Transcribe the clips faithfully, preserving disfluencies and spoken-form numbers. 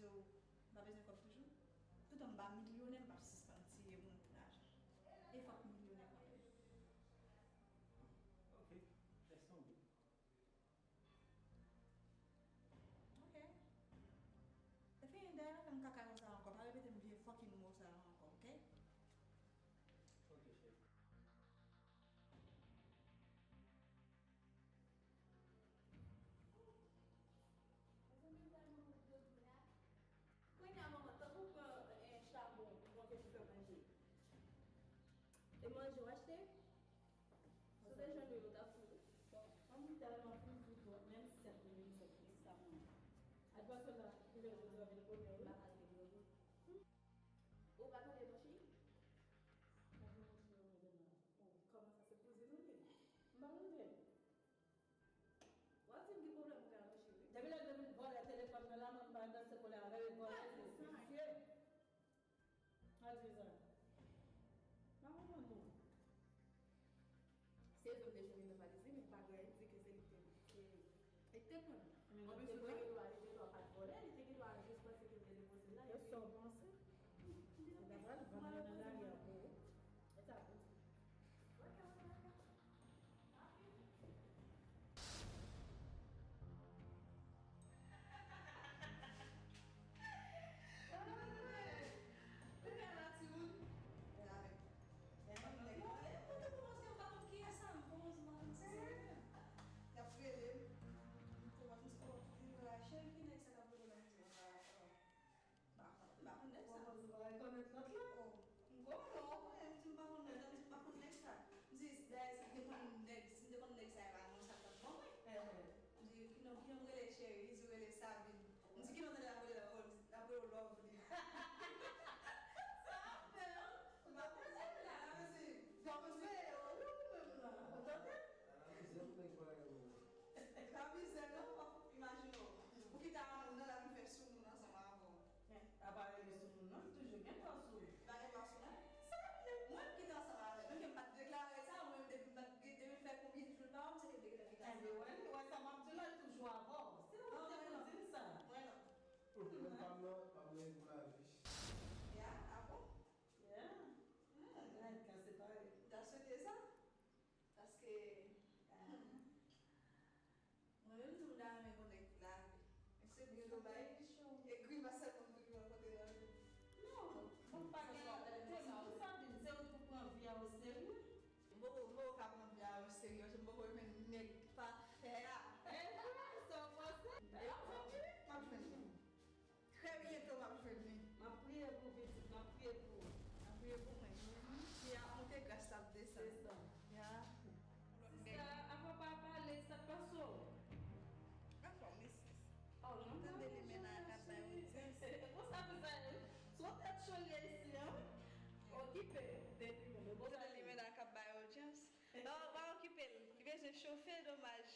So, m pa bezwen kòb toujou. Toutan m pa milyonè, m p ap sispann tiye moun pou lajan. E fòk m milyonè kanmenm. Ok, lèson wi. Ok. Epi, dèyè, m kaka yo sa ankò. Pa repete m vye fucking mo sa ankò, ok? Ok, cheri. Kounye a, manman, tankou pran, eh, chabon pou monte pou fè manje. E manje w achte? Si w te jwenn yo, yo t ap fou. Bon, manman tèlman fou, fou twòp, menm sèt mil, sèt mil, sa manman. Advòs la, ki vle jodi a, vin kote w la, al te dwe. Ou pa tande non, cheri? Mwen gen yon ti yon mwen demen. Oh, kòman sa se kouzin ou ye? M pa konnen. W ap di m ki pwoblèm ou gen avè cheri? Depi lè depi vòlè telefòn mwen la, mwen m pa danse kole avè l, vòlè se visye. Adriza, m pa konprann non. Se vre m te jwenn li nan valiz li, men pa gen anyen ki di ke se li ki te, se li ki te pran l. Anplis, li te gen dwa, li te gen dwa pa t vòlè, li te gen dwa jis panse ke m te depoze l la, epi. E sa w panse? Li ta pral vann li nan lari a pou ou. E sa pou di. Ok, ok, ok. Ou gen la timoun? Avèk. Mwen te kòmanse, mwen pa konn kiyès sa, mwen kòmanse, mwen konn se. Y ap rele m. Mwen kòmanse, oh, Rachel, ki nèg sa k ap rele m? Mwen pa, oh. M pa konn, m pa konn nèg sa. Ou pa konn, ou pa rekonèt lòt la? Oh, m konnen, w konnen, m di m pa konn nèg, m di m pa konn nèg sa. M di, dayè, si m te konn nèg, si m te konn nèg sa, e pa non sa t ap ban mwen. M di, ki non, ki non m rele cheri, li di w rele Sabine. M di, ki non w tande l ap rele la, oh, l ap rele w Lovely. Sa ap fè, hein? M pa konn nèg la, m di, fò m veye w, wi, ou menm la. Ou tande? E pa mizè non, w ap imajine w. Ou kite a moun nan, l ap vin fè soumoun ansanm avè w. Men, apa rele soumoun non, li toujou gen dwa sou li. Li pa gen dwa sou mwen? Sa mwen, mwen ki te ansanm avè l. Menm ke m pa t deklare sa, mwen menm depi m pa t, depi m fè konbyen jou l pa wè m, se ke m te gentan kite sa. Ebyen, wè, wè sa m ap di w la, li toujou avè w. Se ou ki te pou di l sa. Mwen non. Mwen pa m nan, pa m nan pou lavi. Ya, a bon? Ya. Ah. N a ka separe. M ta swete sa. Paske, ah, mwen menm tou m ta renmen konnen ki lavi. Men se byen domaj. E grimas sèlman m toujou rankontre nan vi. Non, bon, pa gen, te moun sa vin, se ou ki pou pran vi a o serye. M poko, m poko ka pran vi a o serye, paske m poko jwenn nèg pafè a. E vre, sa w panse? E w panse? M ap jwenn li. Trè byento m ap jwenn li. M ap priye pou pitit, m ap priye pou ou. M ap priye pou mwen. Pi ap monte, gras la ap desann. Se sa. Ya. Sista, avan pa pale, sa k pase w? Anfòm wi sis. Oh, non, tande limena a k ap bay odyans. Konsa pou sa ye. Sou tèt cho li ye isi an. Okipe de limena. Tande limena a k ap bay odyans. Non, pa okipe l. Li bezwen chofe, domaj.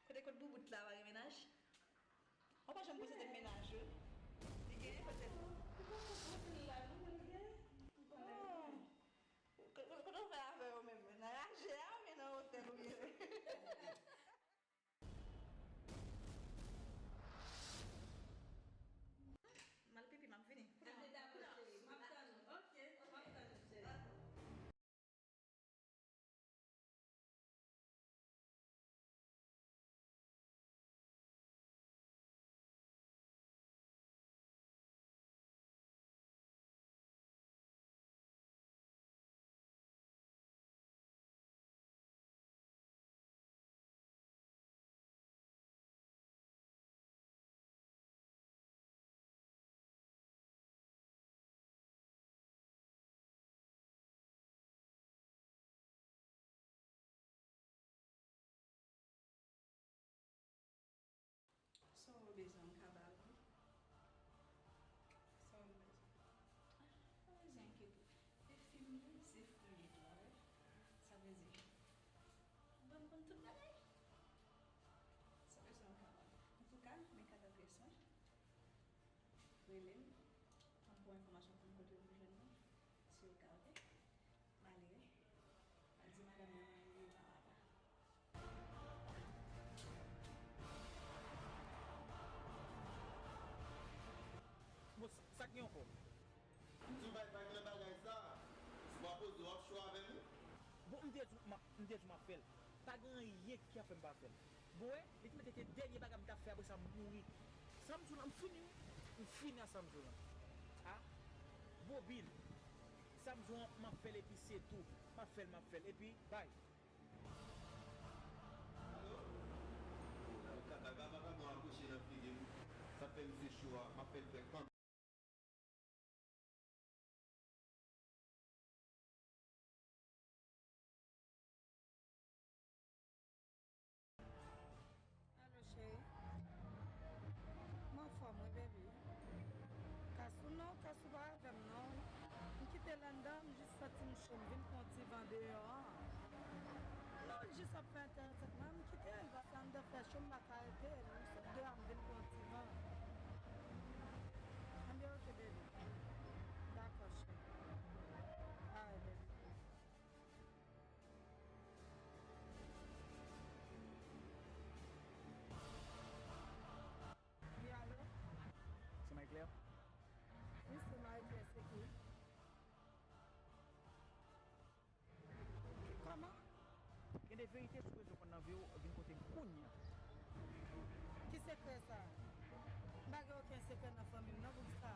Kote kot boubout la, pa gen mennaj? Ou pa janm konn se te mennaj ou. Li genyen petèt. Ou pa konn kote l la, non, men li genyen. Oh. Kote, kote w fè avè yo menm? Nan raje a oubyen nan otèl ou ye? M al pipi, m ap vini. Ate dakò, cheri. M ap tann ou. Ok, m ap tann ou, cheri. Sa w bezwen, m ka ba w li. Sa w bezwen? Ah, pa bezwen enkyete w. Se fi m ye, se fou m ye tou, wi. Sa vle di, ou ban m konn tout bagay. Sa w bezwen, m ka ba w. Antouka, men kat adrès mwen. Rele m. Ban m pou enfòmasyon pou m kote pou jwenn mwen. Si w ka, oke? M ale wi. Al di madanm nan mwen rive pa apa. ankò. M di w bay vag nan bagay sa. Si w pa poze w ap cho avè m wi. Bon, m te di w m ap, m te di w m ap fè l. Pa gen anyen ki ap fè m pa fè l. Bon, wè, li te mete te dènye bagay m t ap fè, apre sa m mouri. Sa m di w la, m fini wi. M fini ak sa m di w la. A? Bobin. Sa m di w an, m ap fè l epi se tou. M ap fè l, m ap fè l. Epi, bay. Alo? Kaka, kaka, kaka, bon, akwoche nan figi m. Sa fè m se cho a, m ap fè l fè kanmenm. Alo, cheri. M anfòm, wi, baby. Kasou non, Kasou pa avè m, non. M kite l anndan, m jis santi m cho, m vin pran ti van deyò a. Non, l jis ap fè entèresan. Mwen, m kite l, paske anndan fè cho, m pa ka rete. M sot deyò a, m vin pran ti van. Anben, ok, baby. Dakò, cheri. Alright, baby. Wi, alo? Se Marie Claire? Wi, se Marie Claire, se ki? Kòman? Gen de verite sou bezwen konn nan vi w, vin kote m kounye a. Ki sekrè sa? M pa gen okenn sekrè nan fanmi m, non, poukisa?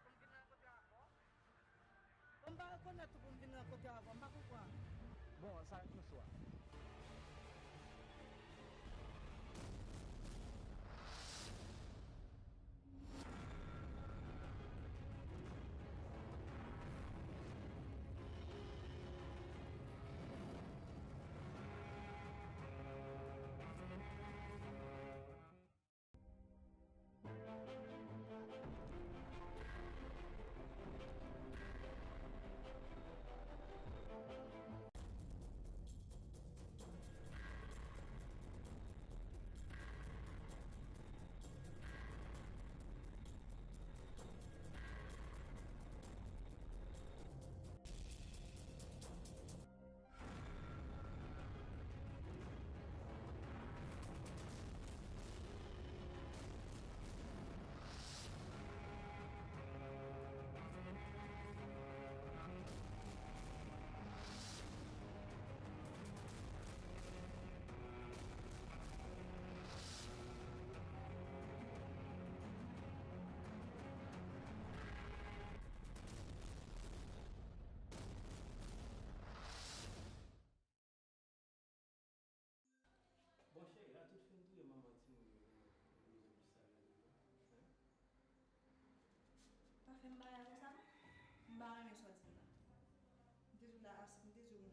Pou m vin rankontre avè w? Bon, m pa rekonèt ou pou m vin rankontre avè w, m pa konprann. Bon, sa rete yon chwa. Bon, cheri, a tout fin tou, e manman timoun yo, yo bezwen plis sa nan li, non? Hein? Pa fè m bagay konsa, non. M pa renmen sa w di m nan. M te di w la, as-, m te di w,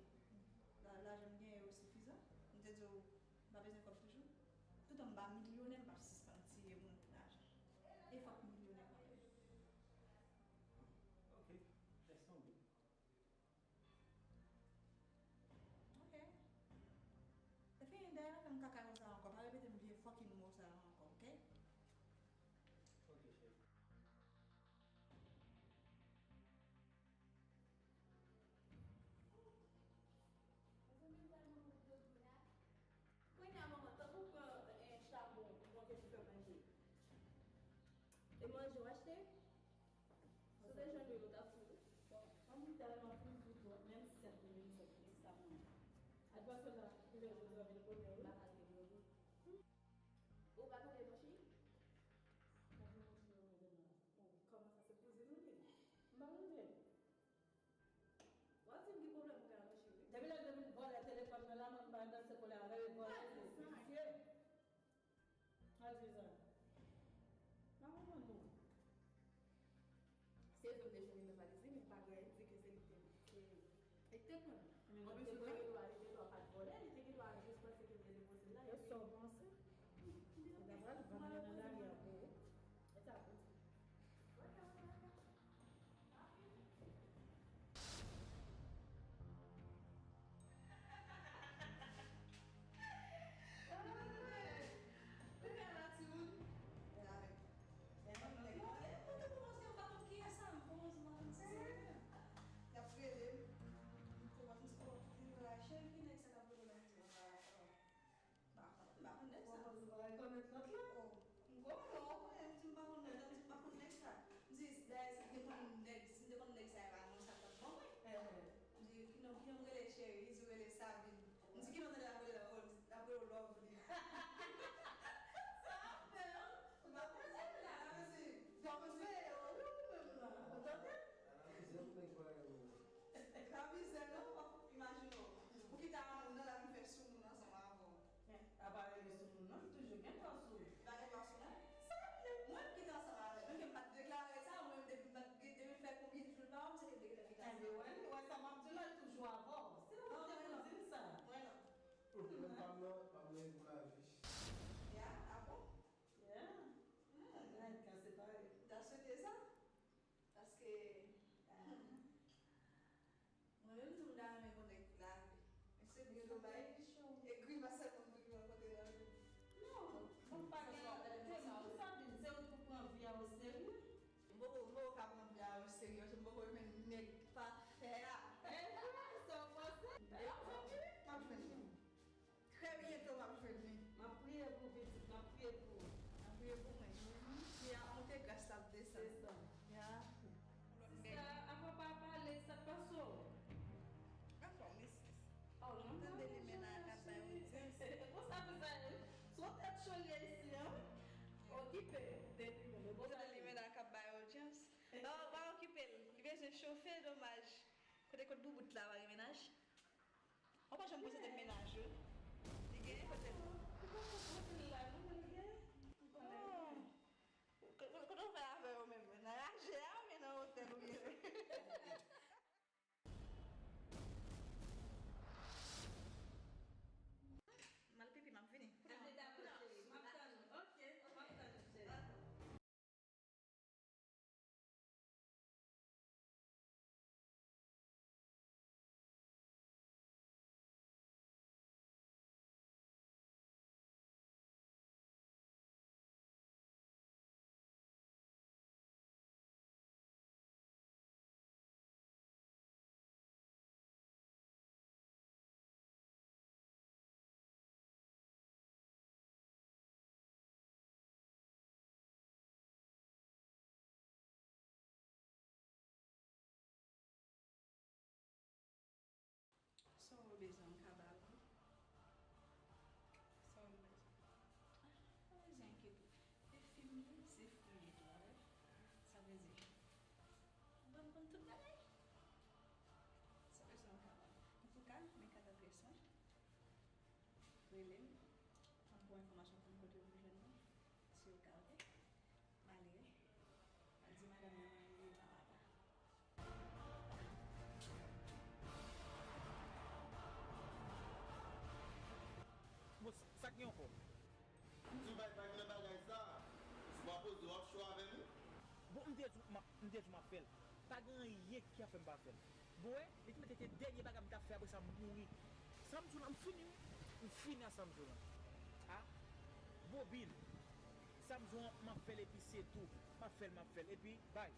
la, lajan m genyen yo sifizan. M te di w, m pa bezwen kòb toujou. Toutan m pa milyonè, m p ap sispann tiye moun pou lajan. E fòk m milyonè kanmenm. Ok, lèse tombe. Ok. Se fini, dèyè pa fè m kaka konsa ankò. Pa repete m vye fucking mo sa yo ankò, ok? Ok, cheri. Mezanmi, m tèlman mouri dodou la. Kounye a, manman, tankou pran, eh, chabon pou monte pou fè manje. E manje w achte? Si w te jwenn youn, ou t ap fou wi. Bon, fanm tèlman fou, fou twòp, menm sèt mil sèt mil sa manje. Ak pase la, koulè jodi a vin kote w wi. M pa ka te manje. Ou pa tande mon cheri? Tande mon cheri, mwen demen. Oh, kòman sa se kouzin ou li? M pa konnen. W ap di m ki pwoblèm ou gen ak mon cheri? Depi lè l te vin vòlè telefòn mwen la, mwen m pa danse kole avè l, vòlè l, visye. Adjeza. Pa konprann non. Se vre m te jwenn li nan valiz li, men pa gen anyen ki di ke se li ki te, se li ki te pran l. Anplis, li te gen dwa, li te gen dwa pa t vòlè, li te gen dwa jis panse ke m te depoze l la. E sa w panse? Li ta pral vann li nan lari a pou ou. E sa pou di. Y ap rele m. M kòmanse se kòman pou vin la, cheri, ki nèg sa k ap rele la? Priye pou mwen. Ya, monte gras la ap desann. Desann. Ya. Sista, avan pa pale, sa k pase w? Anfòm wi, sis. Oh, non, tande limena a k ap bay odyans. Konsa pou sa ye. Sou tèt cho li ye isi, an. Okipe, depi mwen. Tande limena a k ap bay odyans. Non, pa okipe l. Li bezwen chofe, domaj. Kote kot boubout la, pa gen mennaj? Ou pa janm konn se te mennaj ou. Li genyen kote l. Ou pa konn kote l la, non, li genyen. Oh. Kote, kote w fè avè yo menm? Nan raje a oubyen nan otèl ou ye? M al pipi, m ap vini. Dakò, dakò, cheri. M ap tann ou. Ok, m ap tann ou, cheri. Sa w bezwen, m ka ba ou. Sa w bezwen? Ah, pa bezwen enkyete w. E fim li, se fou li tou, a wè. Sa vle di, ou ban m konn tout bagay. Sa w bezwen, m ka ba ou. Antouka, men kat adrès mwen. Rele m. Ban m pou enfòmasyon pou m kote pou m jwenn mwen. Si w ka, oke? M ale wi. Al di madanm nan mwen rive pa apa. Bon, sa k gen ankò? M di w bay vag nan bagay sa. Si w pa poze w ap cho avè m wi. Bon, m te di w m ap, m te di w m ap fè l. Pa gen anyen ki ap fè m pa fè l. Bon, wè, li te mete te dènye bagay m t ap fè, apre sa m mouri. Sa m di w la, m fini wi. M fini a sa m di w la. A, bobin. Sa m di w an, m ap fè l epi se tou. M ap fè l, m ap fè l. Epi, bay.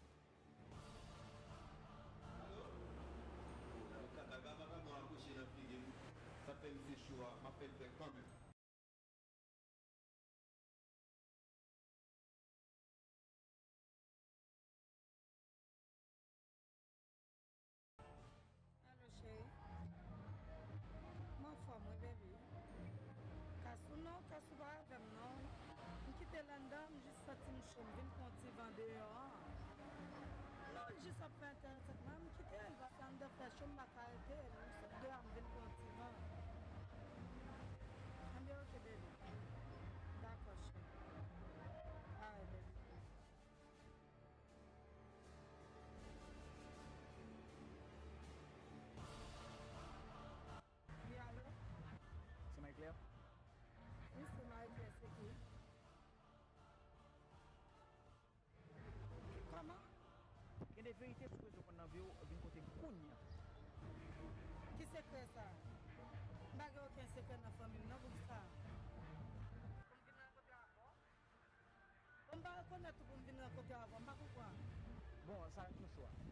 Alo? Avoka, bay, bay, bay, bay, mwen akwoche nan figi m. Sa fè m se cho a, m ap fè l fè kanmenm. Alo, cheri. M anfòm, wi, baby. Kas ou non, kas ou pa avè m, non. M kite l anndan, m jis santi m cho, m vin pran ti van deyò a. Non, l jis ap fè entèresan. Mwen, m kite l, paske anndan fè cho, m pa ka rete. M sot deyò a, m vin pran ti van. Anben, oke, baby. Dakò, cheri. Alright, baby. Wi, alo? Se Marie Claire? Wi, se Marie Claire, se ki? Kòman? Gen de verite sou bezwen konn nan vi w, vin kote m kounye a. Ki sekrè sa? M pa gen okenn sekrè nan fanmi m, non, poukisa? Pou m vin rankontre avè w? Bon, m pa rekonèt ou pou m vin rankontre avè w, m pa konprann. Bon, sa rete sou chwa.